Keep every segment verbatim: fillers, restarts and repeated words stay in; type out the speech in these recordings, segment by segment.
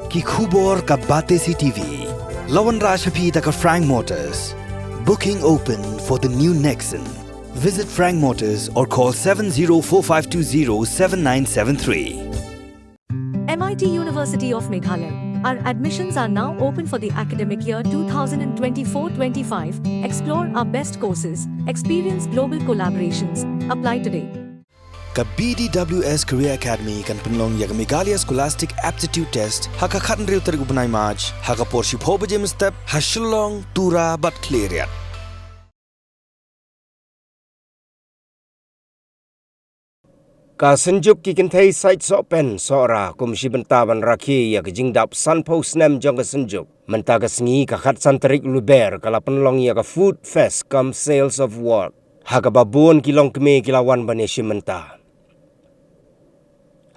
Ki khubor ka Batesi T V. La wanrah sha phi da ka Frank Motors. Booking open for the new Nexon. Visit Frank Motors or call seven zero four five two zero seven nine seven three. M I T University of Meghalaya. Our admissions are now open for the academic year twenty twenty-four twenty-five. Explore our best courses, experience global collaborations. Apply today. Ka B D W S Career Academy kan pynlong ïa ka Meghalaya Scholastic Aptitude Test ha ka khathynriew tarik u bnai March ha ka por shiphew baje mynstep ha Shillong, Tura bad Khliehriat. Ka Synjuk ki Kynthei Sait Sohpen Sohra kum shi bynta ban rakhe ïa ka jingdap sanphew snem jong ka Synjuk. Mynta ka sngi ka khatsan tarik Lber ka la pynlong ïa ka Food Fest cum Sales of Work. Ha kaba bun ki longkmie ki la wan ban ïashim bynta.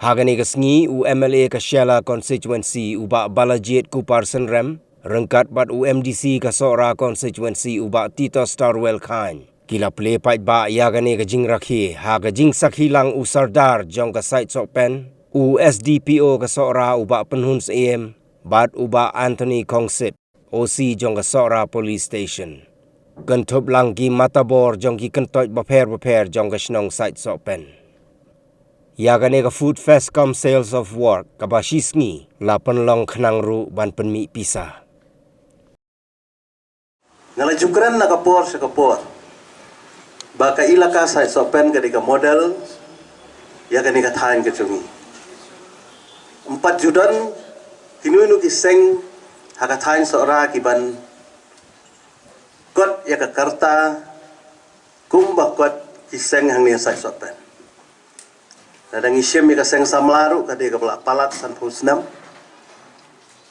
Ha kane ka sngi u M L A ka Shella Constituency u Bah Balajied Kupar Synrem, ryngkat bad u M D C ka Sohra Constituency u Bah Tito Starwell Chyne, ki la plie paidbah ïa kane ka jingrakhe ha ka jingsakhi lang u Sardar jong ka Sait Sohpen, u S D P O ka Sohra u Bah Pynhun Syiem, bad u Bah Anthony Khongsit, O C jong ka Sohra Police Station. Kynthup lang ki matabor jong ki kyntoit bapher bapher jong ka shnong Sait Sohpen. Ïa kane ka Food Fest cum Sales of Work kaba shi sngi la pynlong khnang ruh ban pynmih pisa. Nga la ju kren na ka por sha ka por ba ka ilaka Sait Sohpen ka dei ka model ïa kane ka thaiñ ka jong ngi. Ym pat ju don kino kino ki seng ha ka thaiñ Sohra ki ban kot ïa ka karta kumba kot ki seng hangne Sait Sohpen. Lada ngi shim ïa ka seng samla ruh ka dei kaba la palat sanphew snem.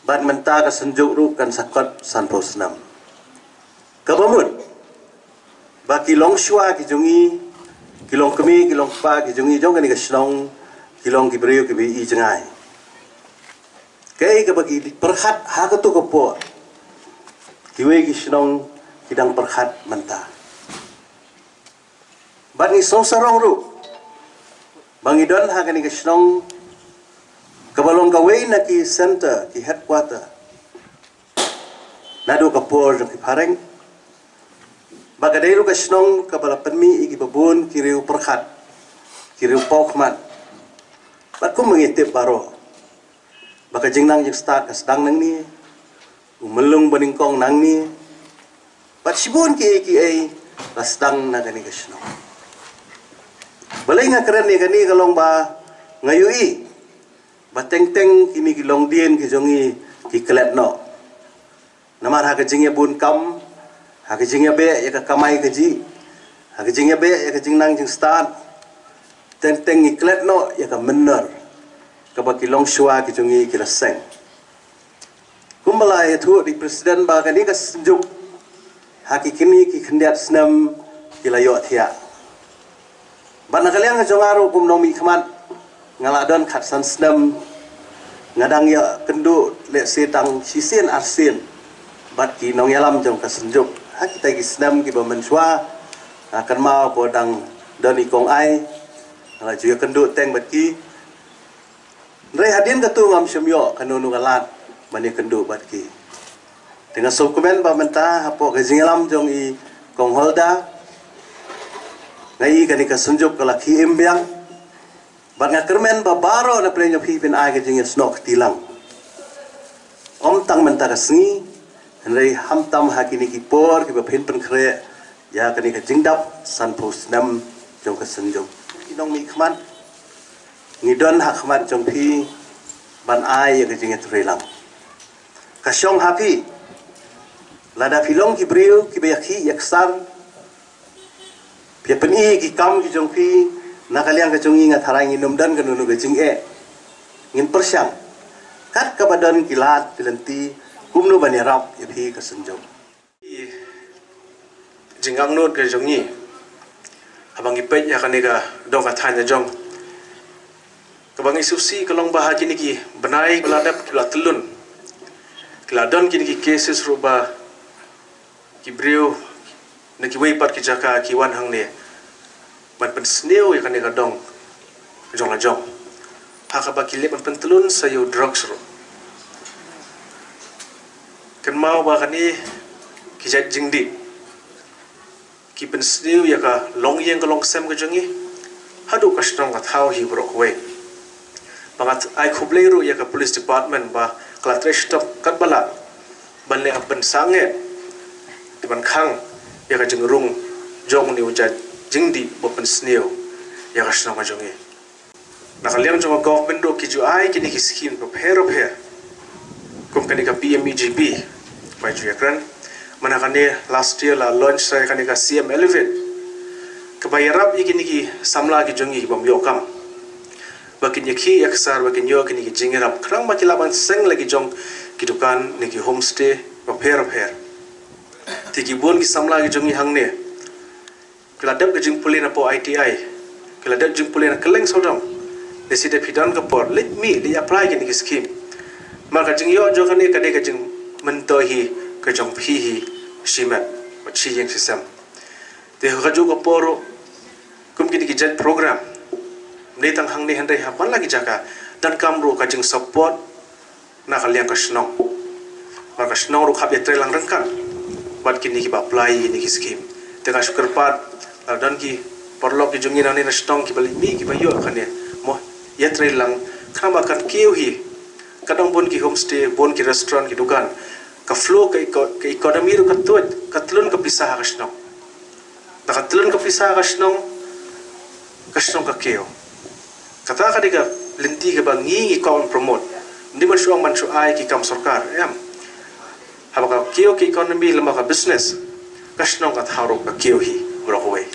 Bad mynta ka Synjuk ruh kan sa kot sanphew snem. Kaba mut ba ki longshuwa ki jong ngi, ki longkmie ki longkpa ki jong ngi jong kane ka shnong ki long ki briew kiba ïohi jngai. Kaei kaba ki pyrkhat ha kato ka por, kiwei ki shnong ki dang pyrkhat mynta. Bad ngi sngewsarong ruh ba ngi don ha kane ka shnong kaba long kawei na ki center, ki headquarter naduh ka por jong ki phareng. Ba ka dei ruh ka shnong kaba la pynmih ïa kiba bun ki riew pyrkhat, ki riew paw khmat. Bad kum ngi tip baroh ba ka jingnang jingstad ka sdang nangne, u myllung banyngkong nangne, bad shibun kiei kiei la sdang na kane ka shnong. Balei nga kren ïa kane ka long ba nga ïohi ba teng teng kine ki longdien ki jong ngi ki klet noh. Namar ha ka jingïabun kam, ha ka jingïabeh ïa ka kamai kajih, ha ka jingïabeh ïa ka jingnang jingstad, teng teng ngi klet noh ïa ka mynnor kaba ki longshuwa ki jong ngi ki la seng. Kumba la ïathuh da i president ba kane ka Synjuk ha ki kine ki khyndiat snem ki la ïohthiah. Bad na ka liang ka jong nga ruh kum nongmihkhmat nga la don khatsan snem, nga dang ïakynduh lehse tang shisien arsien bad ki nongïalam jong ka Synjuk ha kita ki snem kiba mynshuwa. Nga kynmaw ba dang don i kong Ai, nga la ju ïakynduh teng bad ki. Hynrei hadien kata ngam shym ïoh kano kano ka lad ban ïakynduh bad ki. Te nga sngewkmen ba mynta hapoh ka jingïalam jong i kong Hulda, nga i kane ka Synjuk ka la khie im biang. Bad nga kyrmen ba baroh na pdeng jong phi phin ai ka jingïasnoh kti lang. Ym tang mynta ka sngi, hynrei khamtam ha kine ki por kiba phin pynkhreh ïa kane ka jingdap sanphew snem jong ka Synjuk. Ki nongmihkhmat, ngi don ha khmat jong phi ban ai ïa ka jingïatreilang. Ka shong ha phi, lada phi long ki briew kiba ïakhih ïaksar, phi ïa pyni ki kam ki jong phi, na ka liang ka jong ngi nga tharai ngin ym don kano kano ka jingeh. Ngin pyrshang kat kaba don ki lad ki lynti kumno ban ïarap ïa phi ka Synjuk. Jingangnud ka jong ngi haba ngi peit ïa kane ka dong ka thaiñ la jong. Kaba ngi sngewsih ka long ba ha kine ki bnai ba la dep ki la tyllun, ki la don kine ki cases ruh ba ki briew na kiwei pat ki jaka ki wan hangne ban pynsniew ïa kane ka dong jong la jong. Ha kaba ki leh ban pyntyllun sa ïa u drugs ruh. Kynmaw ba kane ki jait jingdih ki pynsniew ïa ka longïing ka longsem ka jong ngi haduh ka shnong ka thaw hi baroh kawei. Ba nga ai khublei ruh ïa ka police department ba ka la trei shitom katba lah ban leh ban sangeh, ban khang ïa ka jingrung jong une u jait jingdih ba pynsniew ïa ka shnong ka jong ngi. Na ka liang jong ka government ruh ki ju ai kine ki scheme bapher bapher, kum kane ka P M E G P ba ju ïakren. Mynta kane last year la launch sa kane ka C M Elevate, kaba ïarap ïa kine ki samla ki jong ngi bym ïoh kam, ba kin ïakhih ïaksar, ba kin ïoh kine ki jingïarap khnang ba ki lah ban seng la ki jong ki dukan ne ki homestay bapher bapher. Te ki bun ki samla ki jong ngi hangne ki la dep ka jingpule na poh I T I, ki la dep jingpule na kylleng sawdong. Lehse da phi don ka por, leit mih, leit apply kine ki scheme. Namar ka jingïoh jong kane ka dei ka jingmyntoi hi ka jong phi hi shimet bad shi ïing shi sem. Te ha kajuh ka por ruh, kum kine ki jait program, ym dei tang hangne hynrei ha man la ki jaka, donkam ruh ka jingsupport na ka liang ka shnong. Namar ka shnong ruh ka hap ïatreilang ryngkat bad kine kiba apply ïa kine ki scheme. Te nga shu kyrpad, la don ki paralok ki jong ngi nangne na shnong kiba leit mih kiba ïoh kane, mo, ïatreilang khnang ba kan kiew hi. Ka don bun ki homestay, bun ki restaurant, ki dukan, ka flow ka eco-, ka economy ruh ka tuid, ka tlun ka pisa ha ka shnong. Da ka tlun ka pisa ha ka shnong, ka shnong ka kiew. Kata ka dei ka lynti kaba ngi ngi kwah ban promote. Ym dei ban shu ong ban shu ai ki kam sorkar, em. Haba ka kiew ka economy lem bad ka business, ka shnong ka thaw ruh ka kiew hi baroh kawei.